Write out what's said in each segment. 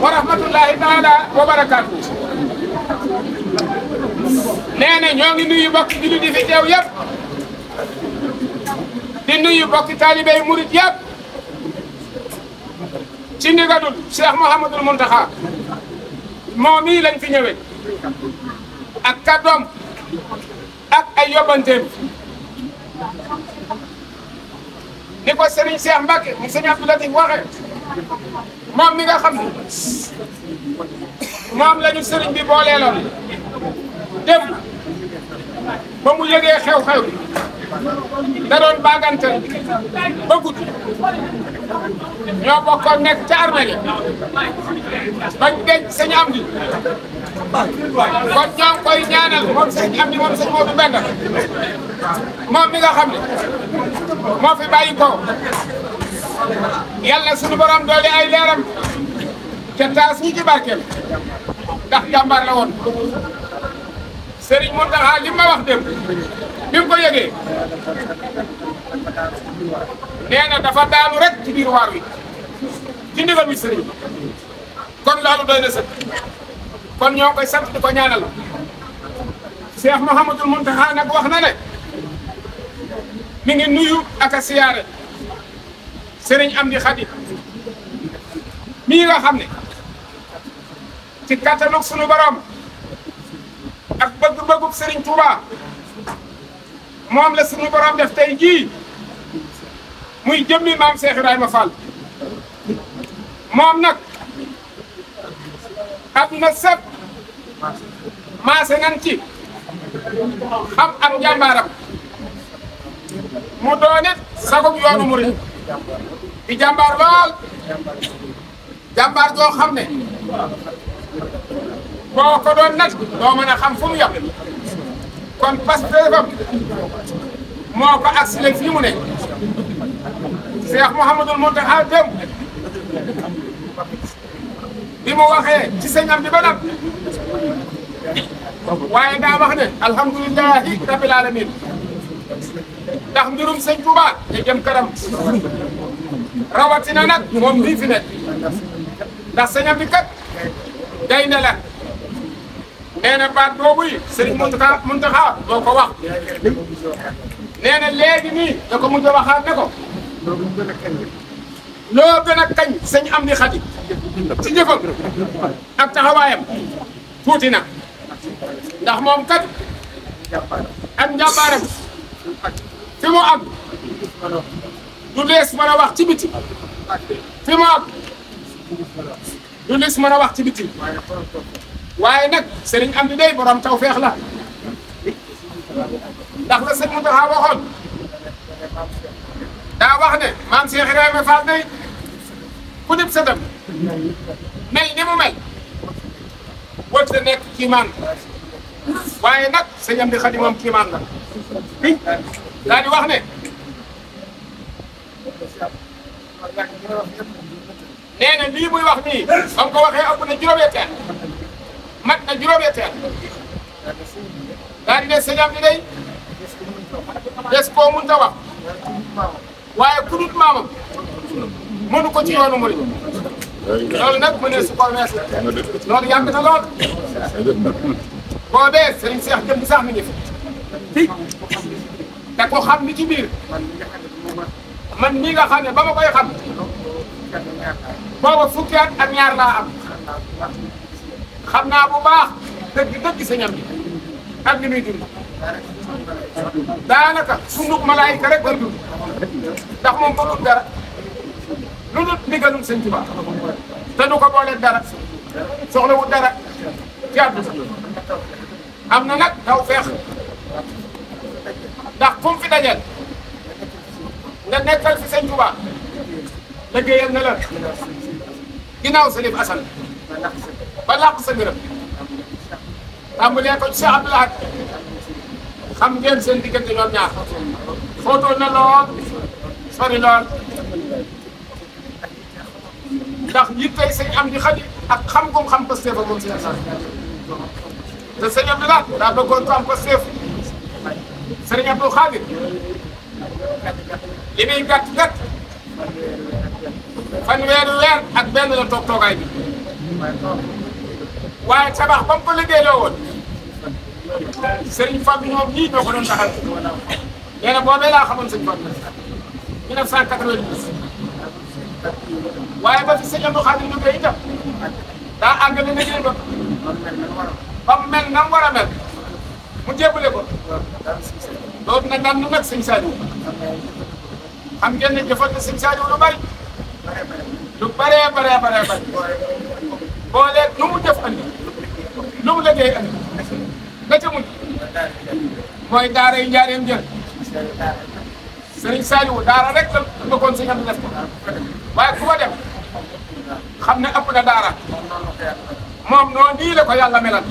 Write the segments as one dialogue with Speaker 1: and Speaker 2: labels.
Speaker 1: wa rahmatullahi taala wa barakaatu. nee na ñoo ngi nuyu bokki jullit yi fi teew yëpp di nuyu bokki taalibey murit yëpp ci ndigalul Cheikh Mouhamadoul Mountakha moom mii lañ fi ñëwee ak kàddoom ak ay yóbbanteem ni ko Serigne Cheikh Mbacke mu Serigne Abdou Latif waxe moom mi nga xam ne moom lañu Serigne bi booleeloon dem ba mu yëgee xew-xew bi da doon baagante ba guddi ñoo bokkoon nekk ca armée bañ denc sëñ Amdi kon ñoo ngi koy ñaanal moom sëñ Amdi moom sëñ Modou Mbenda moom mi nga xam ne moo fi bàyyi ko yàlla sunu borom doole ay leeram te taas ñi ci barkeem ndax jàmbaar la woon Serigne Mountakha li ma wax dem bi mu ko yëgee nee na dafa daanu rek ci biir waar wi ci ndigal mi Serigne kon loolu doy na sëkk kon ñoo ngi koy sant di ko ñaanal Cheikh Mouhamadoul Mountakha nag wax na ne mi ngi nuyu ak a siyaare Serigne Amdi Khady mii nga xam ne ci kattanug sunu borom ak bëgg-bëggub Serigne Touba moom la sunu borom def tey jii muy jëmmi maam Cheikh Ibrahima Fall moom nag àdduna sëpp maase nañ ci xam ak njàmbaaram mu doone sagub yoonu murid di jàmbaar lool jàmbaar joo xam ne boo ko doon nag doo mën a xam fu mu yem kon pastéefam moo ko agsi fii mu ne Cheikh Mouhamadoul Mountakha dem bi mu waxee ci sëñ Amdi ba nag waaye daa wax ne alhamdulilahi rabbil alamin ndax mbirum sëñ Touba te jëm kanam rawatina nag moom mii fi nekk ndax sëñ Amdi kat gaynde la nee na baat boobu yi Serigne Mountakha doo ko wax nee na léegi nii da ko mujj a waxaat ne ko loo gën a kañ sëñ Amdi Khady ci jëfam ak taxawaayam tuuti na ndax moom kat ak njàmbaaram fi mu àgg du lees mën a wax ci biti fi mu àgg du lees mën a wax ci biti waaye nag Serigne Amdi day borom tawfeex la ndax la sëñ Mountakha waxoon daa wax ne maam Cheikh Ibrahima Fall day ku dib sa dem mel ni mu mel wët la nekk kiimaan waaye nag sëñ Amdi Khady moom kiimaan la daa di wax ne nee na lii muy wax nii ba mu ko waxee ëpp na juróom-ñetti at mat na juróom-ñetti at daa di ne sëñ Amdi day des koo mënut a wax waaye ku dut maamam mënu ko ci yoonu murid loolu nag mu ne su ko weesu loolu yàgg na lool boobee Serigne Cheikh jëm sax mi ngi fi da ko xam ni ci biir man mii nga xam ne ba ma koy xam booba fukki at ak ñaar laa am xam naa bu baax dëgg sëñ Amdi ak li muy dund daanaka sunu malaayika rek la dund ndax moom bëggul dara lu dul ndigalum sëñ Tuubaa te du ko booleeg dara soxlawul dara ci àdduna am na nag taw feex ndax kum fi dajeel nga nekkal fi sëñ Tuubaa liggéeyal na la ginnaaw Sëriñ Asan ba làq sa ngërëm tàmbalee ko ci Cheikh Abdou Lahad xam ngeen seen diggante ñoom ñaar xóotoon na lool sori lool ndax yittey sëñ Amdi Khady ak xam gum xam Pastef moom sëñ Asan te sëñ Abdou Lahad daa bëggoon ko am Pastef sëriñ Abdou Khadir li muy gàtt fanweeri weer ak benn la toog toogaay bi waaye tabax ba mu ko liggéeyloo woon Serigne Fallou ñoom ñii ñoo ko doon taxal nee na boobee laa xamoon sëñ Fallou 1992 waaye ba fi sëñ Abdou Khadir liggéey itam daa àggale liggéey ba mu mel na mu war a mel mu jébbale ko loolu nag daan nu nag sëñ Saliou xam ngeen ne jëfal na sëñ Saliou lu bari lu bëree bëree boole lu mu def andi lu mu liggéey andi nga ca mujj mooy daara yi njaareem jël sëriñ Saliou daara rek la bëggoon sëñ am def ko waaye ku fa dem xam ne ëpp na daara moom noonu nii la ko yàlla melal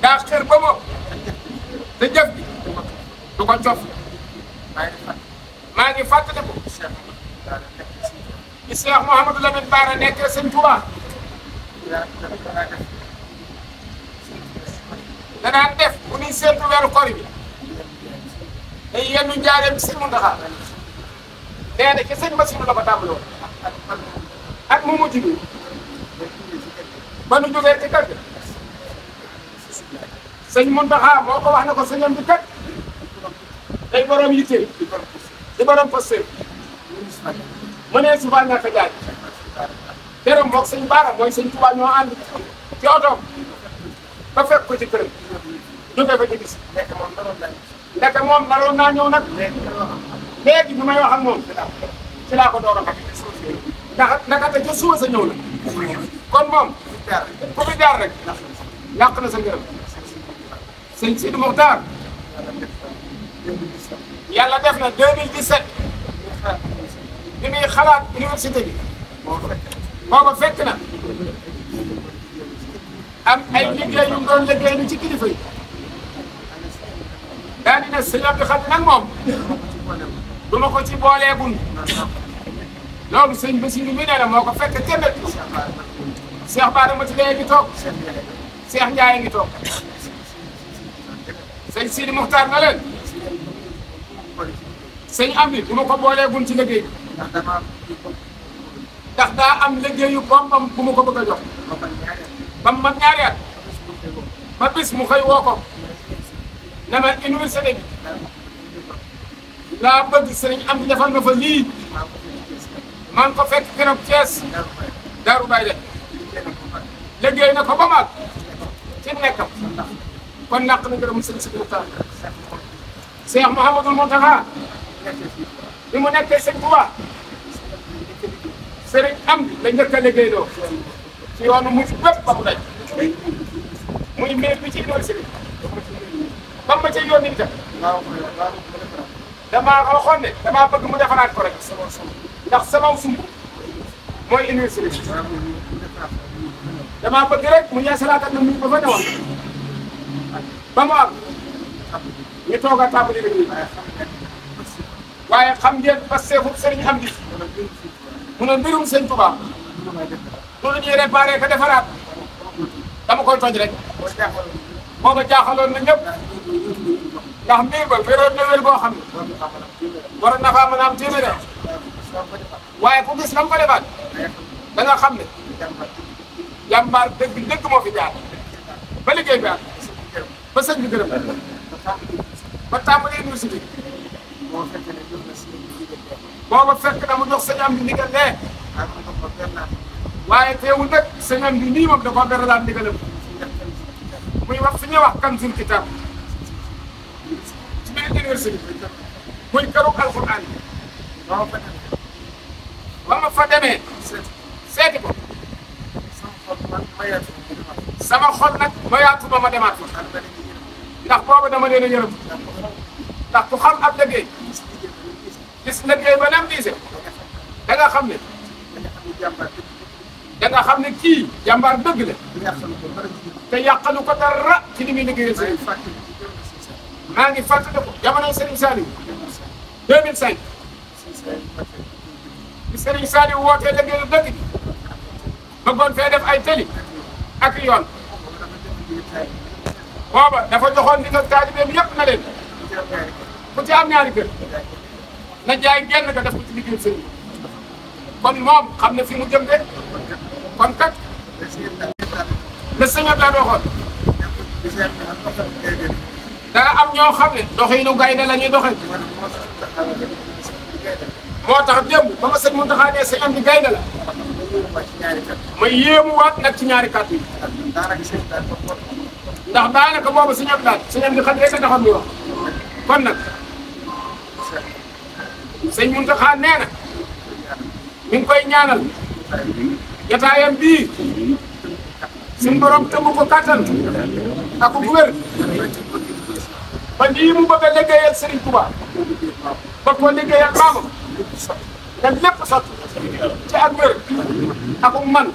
Speaker 1: daa xër ba moom te jëf bi du ko cof maa ngi fàttaliku ci Cheikh Mouhamadou Lamine Bara nekkee sëñ Touba danaan def bu ñuy seetu weeru koor bi day yendu njaareem ci sëñ Mountakha nee na ci sëñ Bassirou la ko tàmbali woon ak mu mujj bi ba nu jógee ci kër ga sëñ Mountakha moo ko wax ne ko sëñam bi kat day borom yitte di borom posté mu ne suba ñàkk a jaay këram moog sëñ Bara mooy sëñ Touba ñoo ànd ci otoom ba fekk ko ci këram jóge fa ci gis ndeke moom naroon naa ñëw nag léegi bi may wax ak moom ci laa ko door a ndax naka te ca suba sa ñëw na kon moom ku fi jaar rek yàq na sa ngërëm sëñ Sidi Mokhtar yàlla def na 2017 bi muy xalaat université bi booba fekk na am ay liggéey yu mu doon liggéey ni ci kilifa yi daal di ne sëñ Abdou Khadir nag moom du ma ko ci booleegun loolu sëñ Bassirou mi nee na moo ko fekk kenn Cheikh Bara Mati Gueye ngi toog Cheikh Ndiaye ngi toog sëñ Sidi Mokhtar na leen sëñ am ni du ma ko booleegun ci liggéey ndax daa am liggéeyu boppam bu ma ko bëgg a jox ba mu mat ñaari at ba bis mu xëy woo ko ne ma université bi laa bëgg sëriñ am di defal ma fa lii maa ngi ko fekk keroog Thiès Darou Baye liggéey na ko ba maag ci nekkam kon naq na gërëm sëñ Sidi Mokhtar Cheikh Mouhamadoul Mountakha bi mu nekkee sëñ Touba sëriñ am la njëkk a liggéey doo ci yoonu mujj bépp ba mu daj muy mbir bi ci université bi ba ma ca yónni itam damaa waxoon ne damaa bëgg mu defaraat ko rek ndax sama sumb mooy université bi damaa bëgg rek mu yeesalaatal na mu ba fa newoon ba mu am ñu toog a tàmbali liggéey waaye xam ngeen parce que fu sëriñ am di mu ne mbirum sëñ Touba loolu ñuy réparé ko defaraat dama koy toj rek booba jaaxaloon na ñëpp ndax mbir ba wéroon na wér boo xam ne waroon na faa mën a am téeméer waaye ku gis na mu ko defaat da nga xam ne jàmbaar dëgg dëgg moo fi jaar ba liggéey bi ba sëñ bi gërëm ba tàmbali université booba fekk na mu jox sëñ am di ndigal lee waaye teewul nag sëñ am di nii moom da koo beralaat ndigalam muy wax fi ñuy wax Kanzul Kitab ci biir université bi muy këru alxuraan ba ma fa demee seeti ko sama xol nag ma yaatu ba ma demaat fa ndax booba dama leen a yërëm ndax ku xam ab liggéey gis liggéey ba nam diise da nga xam ne da nga xam ne kii jàmbaar dëgg la te yàqalu ko dara ci li muy liggéeyal sëriñ maa ngi fàttaliku jamonoy Serigne Saliou 2005 bi Serigne Saliou wootee liggéeyu dëkk bi bëggoon fee def ay tëli ak yoon booba dafa joxoon ndigal taalibeem yëpp na leen ku ci am ñaari kër na jaay genn ka def ko ci liggéeyu sëriñ kon moom xam ne fi mu jëm de kon kat le sëñ Abdoulaye waxoon dana am ñoo xam ne doxinu gaynde la ñuy doxee moo tax démb ba ma sëñ Mountakha ne sëñ am di gaynde la ma yéemuwaat nag ci ñaari kàddu yi ndax daanaka boobu sëñ Abdoulaye sëñ am di xam rek a taxoon muy wax kon nag sëñ Mountakha nee na mi ngi koy ñaanal jataayam bii suñ borom tëmb ko kattan ak bu wér ba lii mu bëgg a liggéeyal Serigne Touba ba ko liggéeyal maamam te lépp sotti ci ak wér ak man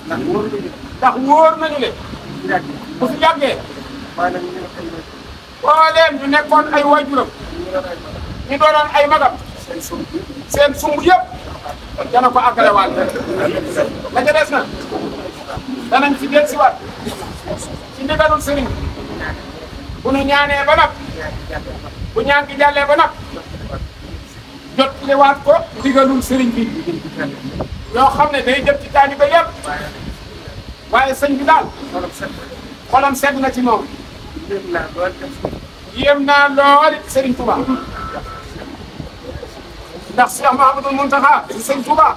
Speaker 1: ndax wóor nañu ne bu fi yàggee mbooleem ñu nekkoon ay waajuram ñu doonoon ay magam seen sumb yëpp dana ko àggale waat la ca des na danañ ci dellusiwaat ci ndigalul sëriñ bu nu ñaanee ba nag bu ñaan gi jàllee ba nag jot liwaat ko ndigalul sëriñ bi ñoo xam ne day jëm ci taalibe yëpp waaye sëñ bi daal xolam sedd na ci moom yéem naa lool sëriñ Touba ndax Cheikh Mouhamadoul Mountakha di sëñ Touba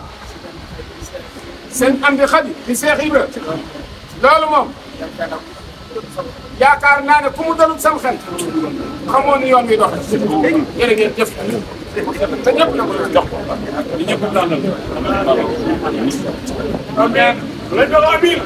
Speaker 1: sëñ Amdi Khady di Cheikh Ibra loolu moom yaakaar naa ne ku mu dalul sam xel xamoon ni yoon wi dox jërë ngeen jëf te ñëpp na ko jox ko di ñëpp tànnal amen la jox amin